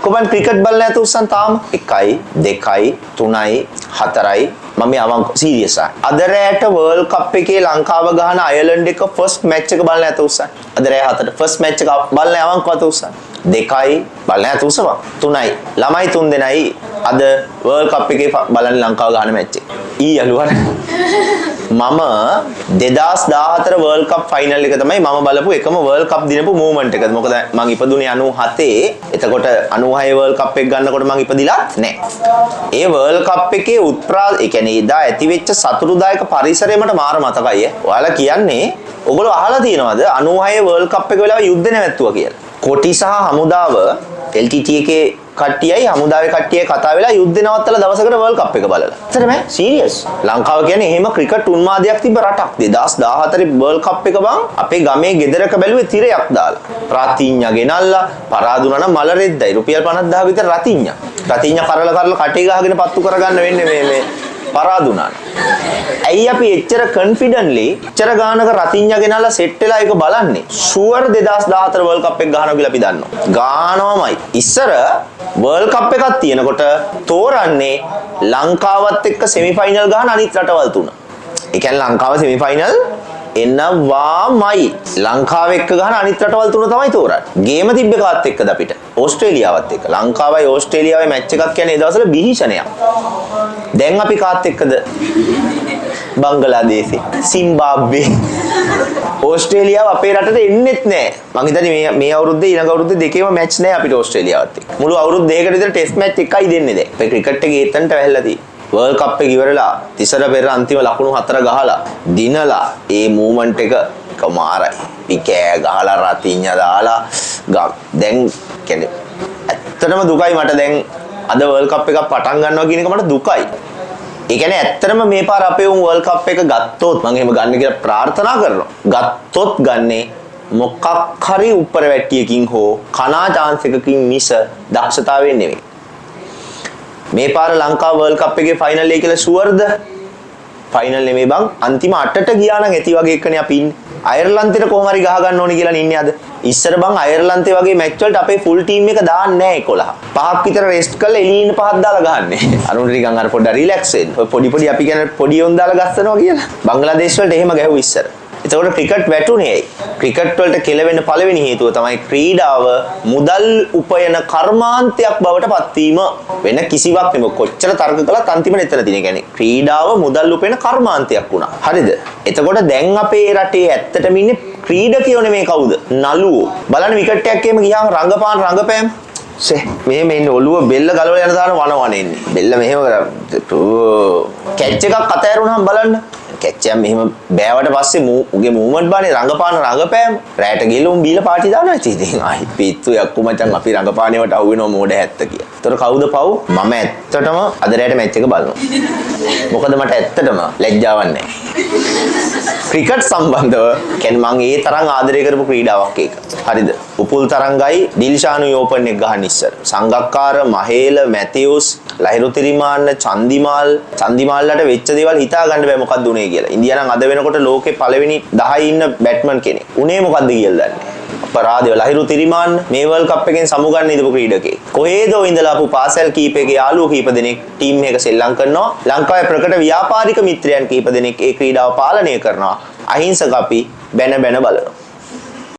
කොබන් cricket බලලා නැත උස්සන් තාම 1යි 2යි 3යි 4යි මම මේ අවංක සීරියස් ආ. අද රෑට වර්ල්ඩ් කප් එකේ ලංකාව ගහන අයර්ලන්ඩ් එක ෆස්ට් මැච් එක බලලා නැත උස්සන්. අද රෑ 4ට ෆස්ට් මැච් එක බලලා අවංකව අත උස්සන්. 2යි බලලා නැත උස්සපන්. 3යි ළමයි 3 දෙනයි අද වර්ල්ඩ් කප් එකේ බලන්න ලංකාව ගහන මැච් එක. ඊ යළුවර මම 2014 වර්ල්ඩ් කප් ෆයිනල් එක තමයි මම බලපු එකම වර්ල්ඩ් කප් දිනපු මූවමන්ට් එක. මොකද මං ඉපදුනේ 97. එතකොට 96 වර්ල්ඩ් කප් එක ගන්නකොට මං ඉපදිලාත් නෑ. ඒ වර්ල්ඩ් කප් එකේ ඒ කියන්නේ එදා ඇතිවෙච්ච සතුටුදායක පරිසරය මට මාර මතකයි ඈ. ඔයාලා කියන්නේ ඔයගොල්ලෝ අහලා තියෙනවද 96 වර්ල්ඩ් කප් එක වෙලාවේ යුද්ධ නැවැත්තුවා කියලා? කොටි සහ හමුදාව LTT එකේ කට්ටියයි හමුදාවේ කට්ටියයි කතා වෙලා යුද්ධ නවත්තලා දවසකට වර්ල්ඩ් කප් එක බලලා. ඇත්තටම සීරියස්. ලංකාව කියන්නේ එහෙම ක්‍රිකට් උන්මාදයක් තිබ්බ රටක්. 2014 වර්ල්ඩ් කප් එක බං අපේ ගමේ ගෙදරක බැලුවේ තිරයක් දාලා. රතිඤ්ඤා ගෙනල්ලා පරාදුනා නම් මල රෙද්දයි. රුපියල් 50000 විතර රතිඤ්ඤා. රතිඤ්ඤා කරල කරල කටේ ගහගෙන පත්තු කරගන්න වෙන්නේ මේ මේ පරාදුනා නම්. ඇයි අපි එච්චර කන්ෆිඩන්ට්ලි එච්චර ගානක රතිඤ්ඤා ගෙනල්ලා සෙට් වෙලා ඒක බලන්නේ? ෂුවර් 2014 වර්ල්ඩ් කප් එක ගහනවා කියලා අපි දන්නවා. ගානවමයි. ඉස්සර වර්ල්ඩ් කප් එකක් තියෙනකොට තෝරන්නේ ලංකාවත් එක්ක සෙමි ෆයිනල් ගහන අනිත් රටවල් තුන. ඒ කියන්නේ ලංකාව සෙමි ෆයිනල් එනවාමයි. ලංකාව එක්ක ගහන අනිත් රටවල් තුන තමයි තෝරන්නේ. ගේම තිබ්බේ කාත් එක්කද අපිට? ඕස්ට්‍රේලියාවත් එක්ක. ලංකාවයි ඕස්ට්‍රේලියාවයි මැච් එකක් කියන්නේ ඒ දවස්වල බිහිෂණයක්. දැන් අපි කාත් එක්කද? බංගලාදේශේ, සිම්බාබ්වේ. ඕස්ට්‍රේලියාව අපේ රටට එන්නෙත් නෑ. මං හිතන්නේ මේ මේ අවුරුද්දේ ඊළඟ අවුරුද්දේ දෙකේම මැච් නෑ අපිට ඕස්ට්‍රේලියාවත් එක්ක. මුළු අවුරුදු දෙකකට විතර ටෙස්ට් මැච් එකයි දෙන්නේ දැන්. අපේ ක්‍රිකට් එකේ එතනට වැහිලා තියෙන්නේ. වර්ල්ඩ් කප් එක ඉවරලා තිසර පෙරේරා අන්තිම ලකුණු 4 ගහලා දිනලා ඒ මූවමන්ට් එක එක මාරයි. අපි කෑ ගහලා රතිඤ්ඤා දාලා දැන් කියන්නේ ඇත්තටම දුකයි මට දැන් අද වර්ල්ඩ් කප් එකක් පටන් ගන්නවා කියන එක මට දුකයි. ඒ කියන්නේ ඇත්තටම මේ පාර අපේ උන් වර්ල්ඩ් කප් එක ගත්තොත් මං එහෙම ගන්න කියලා ප්‍රාර්ථනා කරනවා. ගත්තොත් ගන්නේ මොකක් හරි උඩර වැට්ටියකින් හෝ කනා චාන්ස් එකකින් මිස දක්ෂතාවයෙන් නෙවෙයි. මේ පාර ලංකාව වර්ල්ඩ් කප් එකේ ෆයිනල් එක කියලා ෂුවර්ද? ෆයිනල් නෙමෙයි බං, අන්තිම අටට ගියා නම් ඇති වගේ එකනේ අපි ඉන්නේ. අයර්ලන්තෙට කොහොම හරි ගහ ගන්න ඕනේ කියලා ඉන්නේ අද. ඉස්සර බං අයර්ලන්තේ වගේ මැච් වලට අපේ ෆුල් ටීම් එක දාන්නේ නැහැ 11. පහක් විතර රෙස්ට් කරලා එළියේ ඉන්න පහක් දාලා ගහන්නේ. අරුන්ට නිකන් අර පොඩ්ඩක් රිලැක්ස් වෙන්න. ඔය පොඩි පොඩි අපි කියන්නේ පොඩි උන් දාලා ගස්සනවා කියලා. බංග්ලාදේශ වලට එහෙම ගැහුවා ඉස්සර. එතකොට ක්‍රිකට් වැටුනේ ඇයි? ක්‍රිකට් වලට කෙලවෙන පළවෙනි හේතුව තමයි ක්‍රීඩාව මුදල් උපයන කර්මාන්තයක් බවට පත්වීම. වෙන කිසිවක් නෙමෙයි. කොච්චර තර්ක කළත් අන්තිමට එතන තියෙන. ඒ කියන්නේ ක්‍රීඩාව මුදල් උපයන කර්මාන්තයක් වුණා. හරිද? එතකොට දැන් අපේ රටේ ඇත්තටම ඉන්නේ ක්‍රීඩකයෝ නෙමෙයි කවුද? නළුවෝ. බලන්න විකට් එකක් එහෙම ගියාම රංගපාන රංගපෑම්. ෂේ මෙහෙම ඉන්නේ ඔළුව බෙල්ල ගලවලා යන තාන වන වන ඉන්නේ. බෙල්ල මෙහෙම කරා. කැච් එකක් අතෑරුණාම බලන්න. කැච් එක මෙහෙම බෑවට පස්සේ උගේ මූවමන්ට් බානේ රංගපාන රංගපෑම. රැට ගිහලා උන් බීලා පාටි දානවා ඉතින්. ඉතින් ආයි පිස්සු යක්කු මචං අපි රංගපානේවට අහු වෙනවා මෝඩ හැත්ත කියලා. ඒතර කවුද පව්? මම ඇත්තටම අද රැට මැච් එක බලනවා. මොකද මට ඇත්තටම ලැජ්ජාවක් නැහැ. ක්‍රිකට් සම්බන්ධව කියන්නේ මං ඒ තරම් ආදරය කරපු ක්‍රීඩාවක් ඒක. හරිද? උපුල් තරංගයි ඩිල්ෂානුයි ඕපන් එක ගහන්න ඉස්සර. සංගක්කාර, මහේල, මැතිව්ස්, ලහිරු තිරිමාන්න, චන්දිමාල්, චන්දිමාල්ලට වෙච්ච දේවල් හිතා ගන්න බෑ මොකද්ද උනේ කියලා. ඉන්දියා නම් අද වෙනකොට ලෝකේ පළවෙනි 10 ඉන්න බැට්මන් කෙනෙක්. උනේ මොකද්ද කියලා දන්නේ නැහැ. අපරාධය ලහිරු තිරිමාන්න මේ වර්ල්ඩ් කප් එකෙන් සමුගන්න ඉඳපු ක්‍රීඩකයෙක්. කොහේදෝ ඉඳලා ආපු පාසල් කීපයක යාළුවෝ කීප දෙනෙක් ටීම් එක සෙල්ලම් කරනවා. ලංකාවේ ප්‍රකට ව්‍යාපාරික මිත්‍රයන් කීප දෙනෙක් ඒ ක්‍රීඩාව පාලනය කරනවා. අහිංසක අපි බැන බැන බලනවා.